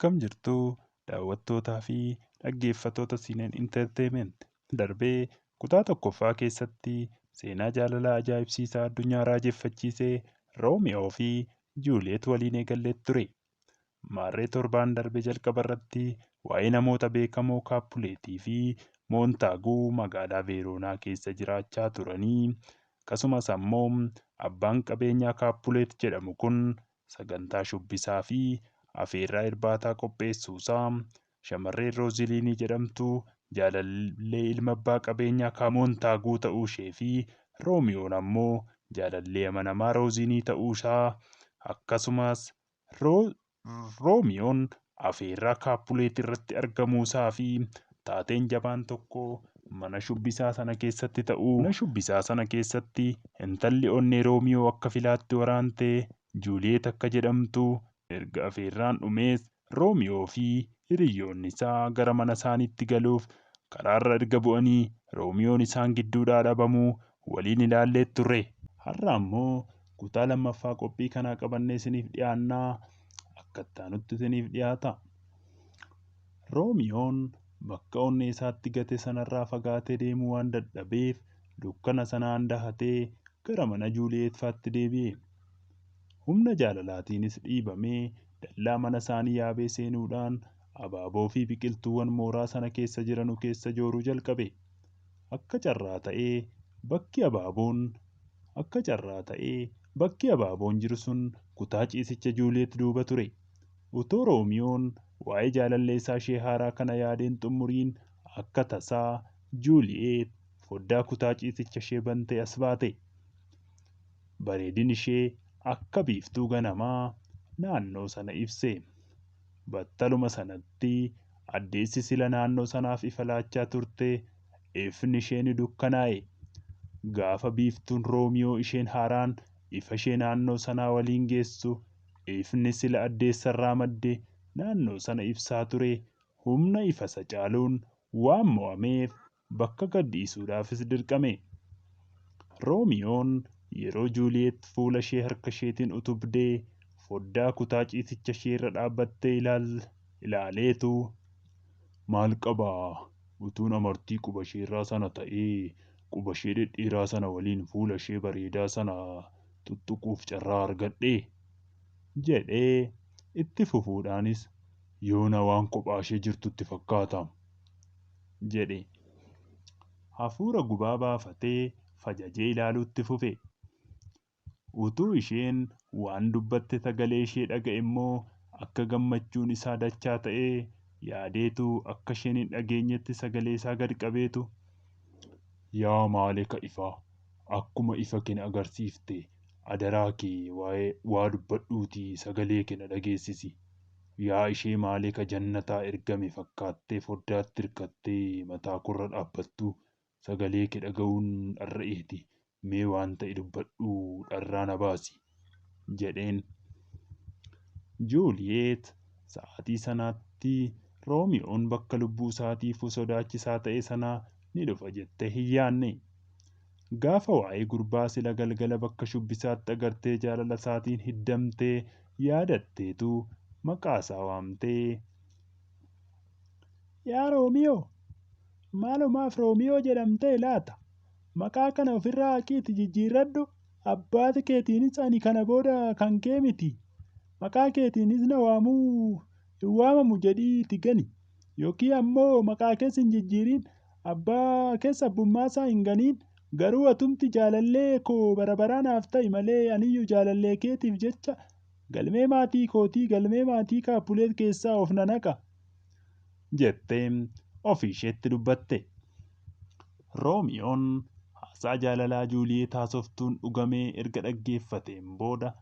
Akkam jirtu daawwattootaa fi dhaggeeffattoota Siineen Entertainment. Darbee kutaa tokkoffaa keessatti seenaa jaalalaa ajaa'ibsiisaa addunyaa raajeffachiisee Roomiyoo fi Juuliyeet waliin eegallee ture. Maarree torbaan darbe jalqaba irratti waa'ee namoota beekamoo Kaappuleetii fi Moontaaguu magaalaa Veeroonaa keessa jiraachaa turanii akkasumas ammoo abbaan qabeenyaa Kaappuleet jedhamu kun sagantaa shubbisaa fi afeerraa irbaataa qopheessuusaa shamarreen Rooziliinii jedhamtu jaalallee ilma abbaa qabeenyaa Moontaaguu ta'uu ishee fi Roomiyoon ammoo jaalallee amanamaa Roozinii ta'uusaa akkasumas Roomiyoon afeerraa Kaappuleet irratti argamuusaa fi taateen jabaan tokko mana shubbisaa sana keessatti ta'uu mana shubbisaa sana keessatti intalli onnee Roomiyoo akka filaatti waraante Juuliyeet akka jedhamtu erga afeerraan dhumees Roomiyoo fi hiriyoonni isaa gara mana isaaniitti galuuf karaarra erga bu'anii Roomiyoon isaan gidduudhaa dhabamuu waliin ilaallee turre. Har'a ammoo kutaa lammaffaa qophii kanaa qabannee isiniif dhiyaannaa akka itti isiniif dhiyaata. Roomiyoon bakka onnee isaatti gate sanarraa fagaatee deemuu waan dadhabeef dukkana sanaan dahatee gara mana Juuliyeet faatti deebi'e. Humna jaalalaatiinis dhiibamee dallaa mana isaanii yaabee seenuudhaan abaaboo fi biqiltuuwwan mooraa sana keessa jiranu keessa jooruu jalqabe. Akka carraa ta'ee bakki abaaboon akka carraa ta'ee bakki abaaboon jiru sun kutaa ciisicha Juuliyeet duuba ture. Utoo Roomiyoon waa'ee jaalallee isaa ishee haaraa kana yaadeen xumuriin akka tasaa Juuliyeet foddaa kutaa ciisicha ishee bantee as baate. Bareedin ishee akka biiftuu ganamaa naannoo sana ibse. Battaluma sanatti addeessi sila naannoo sanaaf ifa laachaa turte ifni ishee ni dukkanaa'e. Gaafa biiftuun Roomiyoo isheen haaraan ifa ishee naannoo sanaa waliin geessu ifni sila addeessarraa madde naannoo sana ibsaa ture humna ifa isa caaluun waan mo'ameef bakka gad dhiisuudhaafis dirqame. Roomiyoon yeroo Juuliyeet fuula ishee harka isheetiin utubdee foddaa kutaa ciisicha ishee irra dhaabbattee ilaaleetu maal qabaa utuun amartii quba isheerraa sana ta'ee quba ishee dhedheeraa sana waliin fuula ishee bareedaa sana tuttuquuf carraa argadhe jedhee itti fufuudhaanis yoona waan kophaa ishee jirtutti fakkaata jedhe. Hafuura gubaa baafatee fajajee ilaaluutti fufe. Utuu isheen waan dubbatte sagalee ishee dhaga'e immoo akka gammachuun isaa dachaa ta'ee yaadeetu akka isheen hin dhageenyetti sagalee isaa gad qabeetu yaa maaleka ifaa akkuma ifa kee agarsiifte adaraa kee waa'ee waa dubbadhuutii sagalee kee na dhageessisi. Yaa ishee maaleka jannataa ergame fakkaattee foddaatti hirkattee mataa korra dhaabbattu sagalee kee dhaga'uun dharra'eeti mee waan ta'e dubbadhuu dharraa na baasi jedheen. Juuliyeet sa'aatii sanaatti Roomiyoon bakka lubbuu isaatiifuu sodaachisaa ta'e sanaa ni dhufa jettee hin yaadne. Gaafa waa'ee gurbaa sila galgala bakka shubbisaatti agartee jaalala isaatiin hiddamtee yaadatteetu maqaa isaa waamtee Yaa Roomiyoo, maalumaaf Roomiyoo jedhamtee laata? Maqaa kana ofirraa haqiitii jijjiirradhu. Abbaa keetiinis ani kana booda kan kee miti. Maqaa keetiinis na waamuu hin waamamu jedhiiti gani. Yookiin ammoo maqaa kees hin jijjiirin abbaa kees abbummaasaa hin ganiin garuu atumti jaalallee koo bara baraa naaf ta'i malee aniyyuu jaalallee keetiif jecha galmee maatii kootii galmee maatii Kaappuleet keessaa of nan haqa jettee ofii isheetti dubbatte. Roomiyoon haasaa jaalalaa Juuliyeet haasoftuun dhugamee erga dhaggeeffateen booda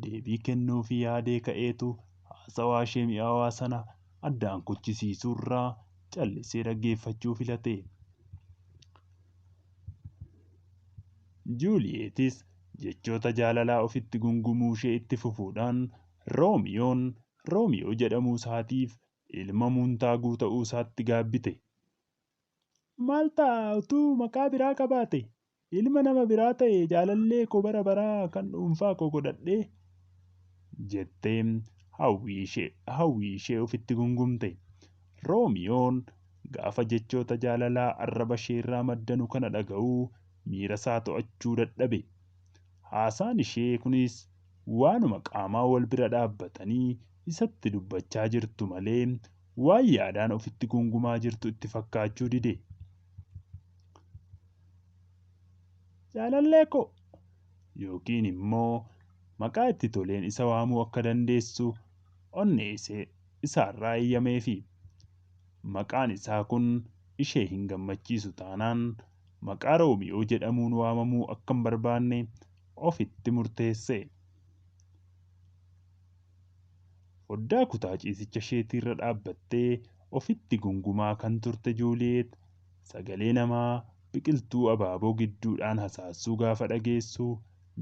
deebii kennuufii yaadee ka'eetu haasawaa ishee mi'aawaa sana addaan kuchisiisuurraa callisee dhaggeeffachuu filate. Juuliyeetis jechoota jaalalaa ofitti gungumuu ishee itti fufuudhaan Roomiyoon Roomiyoo jedhamuu isaatiif ilma Muuntaaguu ta'uu isaatti gaabbite. Maal ta'a utuu maqaa biraa qabaate? Ilma nama biraa ta'e jaalallee koo bara baraa kan dhuunfaa koo godhadhee jettee hawwii ishee ofitti gungumte. Roomiyoon gaafa jechoota jaalalaa arraba isheerraa maddanu kana dhaga'u miira isaa to'achuu dadhabe. Haasaan ishee kunis waanuma qaamaa wal bira dhaabbatanii isatti dubbachaa jirtu malee waan yaadaan ofitti gungumaa jirtu itti fakkaachuu dide. Jaalallee koo yookiin immoo maqaa itti toleen isa waamuu akka dandeessu onnee isaarraa eeyyameefi. Maqaan isaa kun ishee hin gammachiisu taanaan maqaa Roomiyoo jedhamuun waamamuu akka hin barbaanne ofitti murteesse. Foddaa kutaa ciisicha isheetiirra dhaabbattee ofitti gungumaa kan turte Juuliyeet sagalee namaa biqiltuu abaaboo gidduudhaan hasaasuu gaafa dhageessu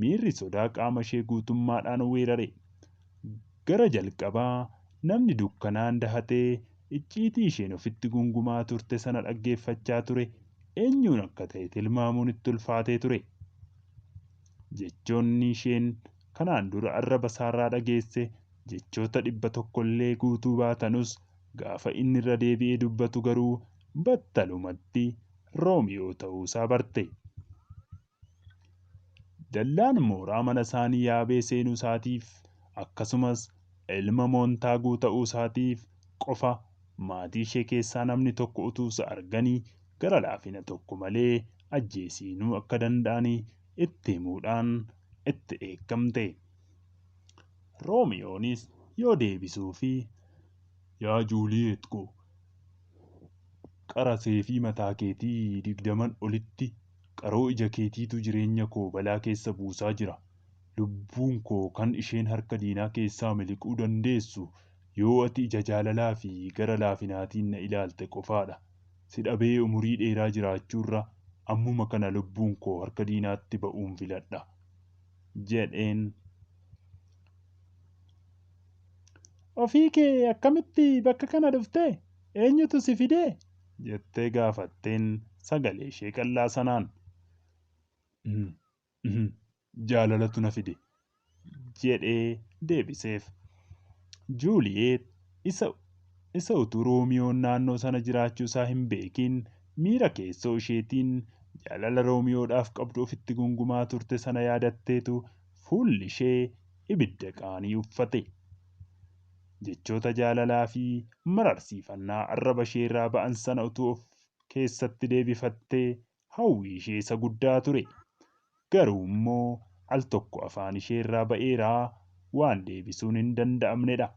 miirri sodaa qaama ishee guutummaadhaan weerare. Gara jalqabaa namni dukkanaan dahatee icciitii isheen ofitti gungumaa turte sana dhaggeeffachaa ture eenyuun akka ta'e tilmaamuun itti ulfaatee ture. Jechoonni isheen kanaan dura arraba isaarraa dhageesse jechoota 100 illee guutuu baatanus gaafa inni irra deebi'ee dubbatu garuu battalumatti Roomiyoo ta'uusaa barte. Dallaan mooraa mana isaanii yaabee seenuu isaatiif akkasumas ilma Moontaaguu ta'uu isaatiif qofa maatii ishee keessaa namni tokko utuu isa arganii gara laafina tokko malee ajjeesiinuu akka danda'anii itti himuudhaan itti dheekkamte. Roomiyoonis yoo deebisuu fi yaa Juuliyeet ko qara seefii mataa keetii 20 olitti qaroo ija keetiitu jireenya koo balaa keessa buusaa jira. Lubbuun koo kan isheen harka diinaa keessaa miliquu dandeessu yoo ati ija jaalalaa fi gara laafinaatiin na ilaalte qofaadha. Si dhabee umurii dheeraa jiraachuurra ammuma kana lubbuun koo harka diinaatti ba'uun filadha jedheen. Ofii kee akkamitti bakka kana dhufte? Eenyutu si fidee? Jettee gaafatteen sagalee ishee qal'aa sanaan. Jaalalatu na fide jedhee deebiseef. Juuliyeet isa utuu Roomiyoon naannoo sana jiraachuu isaa hin beekin miira keessoo isheetiin jaalala Roomiyoodhaaf qabdu ofitti gungumaa turte sana yaadatteetu fuulli ishee ibidda qaanii uffate. Jechoota jaalalaa fi mararsiifannaa arraba isheerraa ba'an sana utuu of keessatti deebifattee hawwii ishee isa guddaa ture. Garuu immoo al tokko afaan isheerraa ba'eeraa waan deebisuun hin danda'amnedha.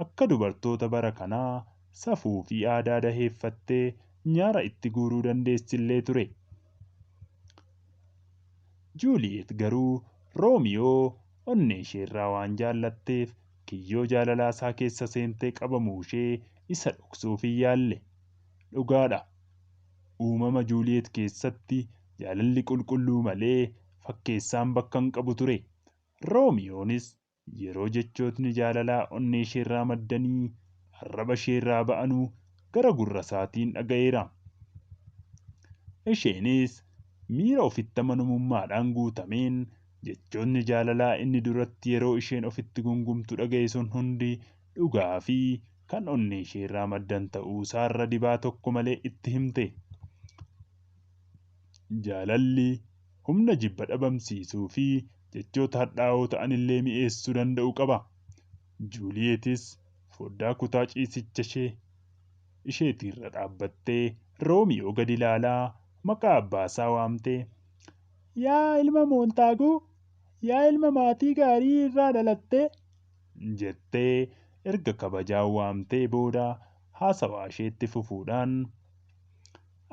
Akka dubartoota bara kanaa safuu fi aadaa daheeffattee nyaara itti guuruu dandeessillee ture. Juuliyeet garuu Roomiyoo onnee isheerraa waan jaallatteef kiyyoo jaalalaa isaa keessa seentee qabamuu ishee isa dhoksuuf hin yaalle. Dhugaadha. Uumama Juuliyeet keessatti jaalalli qulqulluu malee fakkeessaan bakka hin qabu ture. Roomiyoonis yeroo jechootni jaalalaa onnee isheerraa maddanii arraba isheerraa ba'anuu gara gurra isaatiin dhaga'eera. Isheenis miira ofitti amanamummaadhaan guutameen jechoonni jaalalaa inni duratti yeroo isheen ofitti gungumtu dhaga'e sun hundi dhugaa fi kan onnee isheerraa maddan ta'uu isaarra dibaa tokko malee itti himte. Jaalalli humna jibba dhabamsiisuu fi jechoota hadhaa'oo ta'anillee mi'eessuu danda'u qaba. Juuliyeetis foddaa kutaa ciisicha isheetiirra dhaabbattee Roomiyoo gad ilaalaa maqaa abbaasaa waamtee, yaa ilma Moontaaguu, yaa ilma maatii gaarii irraa dhalattee jettee erga kabajaan waamtee booda haasawaa isheetti fufuudhaan,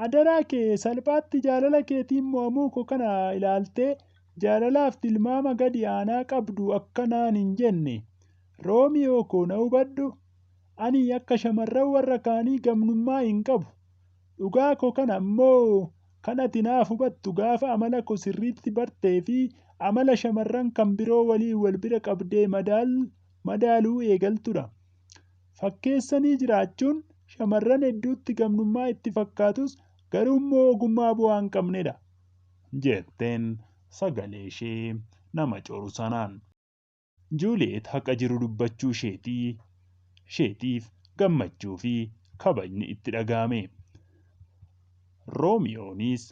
adaraa kee salphaatti jaalala keetiin mo'amuu koo kana ilaaltee jaalalaaf tilmaama gadi aanaa qabdu akka naan hin jenne. Roomiyoo koo na hubadhu. Ani akka shamarran warra kaanii gamnummaa hin qabu. Dhugaa koo kana immoo kan ati naaf hubattu gaafa amala koo sirriitti bartee fi amala shamarran kan biroo waliin wal bira qabdee madaaluu eegaltudha. Fakkeessanii jiraachuun shamarran hedduutti gamnummaa itti fakkaatus garuu immoo ogummaa bu'aa hin qabnedha jetteen sagalee ishee nama coru sanaan. Juuliyeet haqa jiru dubbachuu isheetiif gammachuu fi kabajni itti dhaga'ame. Roomiyoonis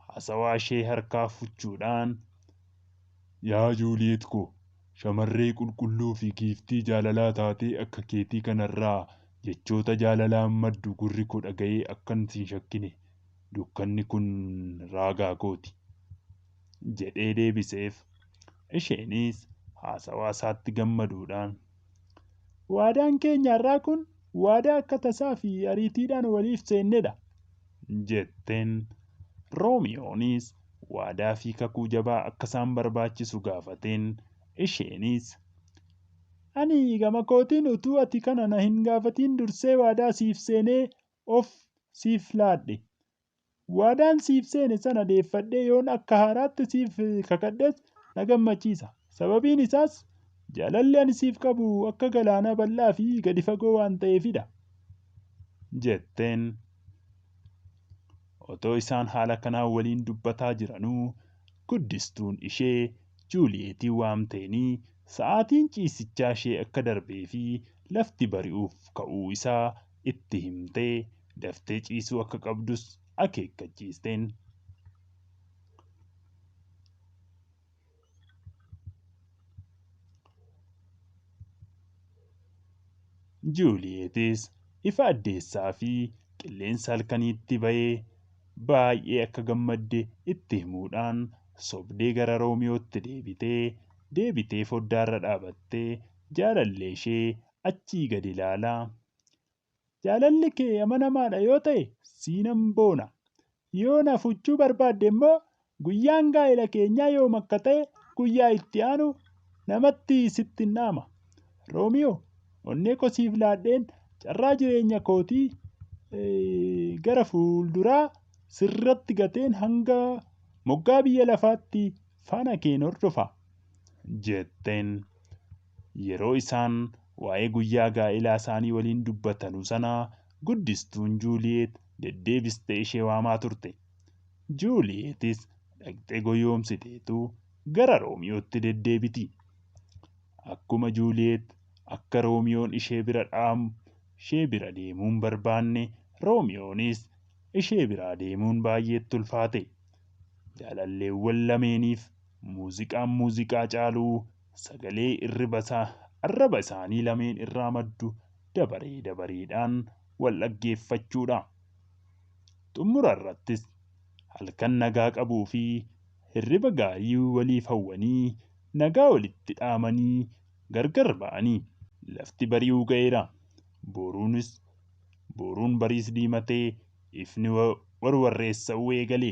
haasawaa ishee harkaa fuchuudhaan, "Yaa Juuliyeet ko, shamarree qulqulluu fi giiftii jaalalaa taatee akka keetii kanarraa jechoota jaalalaan maddu gurri koo dhaga'ee akkan si hin shakkine dukkanni kun raagaa kooti," jedhee deebiseef. Isheenis haasawaa isaatti gammaduudhaan, "Waadaan keenya har'aa kun waadaa akka tasaa fi ariitiidhaan waliif seennedha," jetteen. Roomiyoonis waadaa fi kakuu jabaa akka isaan barbaachisu gaafateen. Isheenis, "Ani gama kootiin utuu ati kana na hin gaafatin dursee waadaa siif seenee of siif laadhe. Waadaan siif seene sana deeffadhee yoon akka haaraatti siif kakadhes na gammachiisa. Sababiin isaas jaalalli ani siif qabu akka galaana bal'aa fi gadi fagoo waan ta'eefidha," jetteen. Otoo isaan haala kanaan waliin dubbataa jiranuu guddistuun ishee Juuliyeetiin waamteenii sa'aatiin ciisichaa ishee akka darbee fi lafti bari'uuf ka'uu isaa itti himtee daftee ciisuu akka qabdus akeekkachiisteen. Juuliyeetis ifa addeessaa fi qilleensa halkaniitti ba'ee baay'ee akka gammadde itti himuudhaan sobdee gara Roomiyootti deebitee foddaarra dhaabattee jaalallee ishee achii gadi ilaalaa, "Jaalalli kee amanamaadha yoo ta'e siinan boona. Yoo na fuchuu barbaadde immoo guyyaan gaa'ela keenyaa yoom akka ta'e guyyaa itti aanu namatti sittin dhaama. Roomiyoo, onnee koo siif laadheen carraa jireenya kootii gara fuulduraa sirratti gateen hanga moggaa biyya lafaatti faana keen hordofa," jetteen. Yeroo isaan waa'ee guyyaa gaa'elaa isaanii waliin dubbatanu sana guddistuun Juuliyeet deddeebistee ishee waamaa turte. Juuliyeetis dhaqxee goyoomsiteetu gara Roomiyootti deddeebiti. Akkuma Juuliyeet akka Roomiyoon ishee bira deemuun barbaanne, Roomiyoonis ishee biraa deemuun baay'eetti ulfaate. Jaalalleewwan lameeniif muuziqaan muuziqaa caaluu sagalee arraba isaanii lameen irraa maddu dabaree dabareedhaan wal dhaggeeffachuudha. Xumura irrattis halkan nagaa qabuu fi hirriba gaarii waliif hawwanii nagaa walitti dhaamanii gargar ba'anii. Lafti bari'uu ga'eera. Boruun bariis diimatee ifni warwarreessa'uu eegale.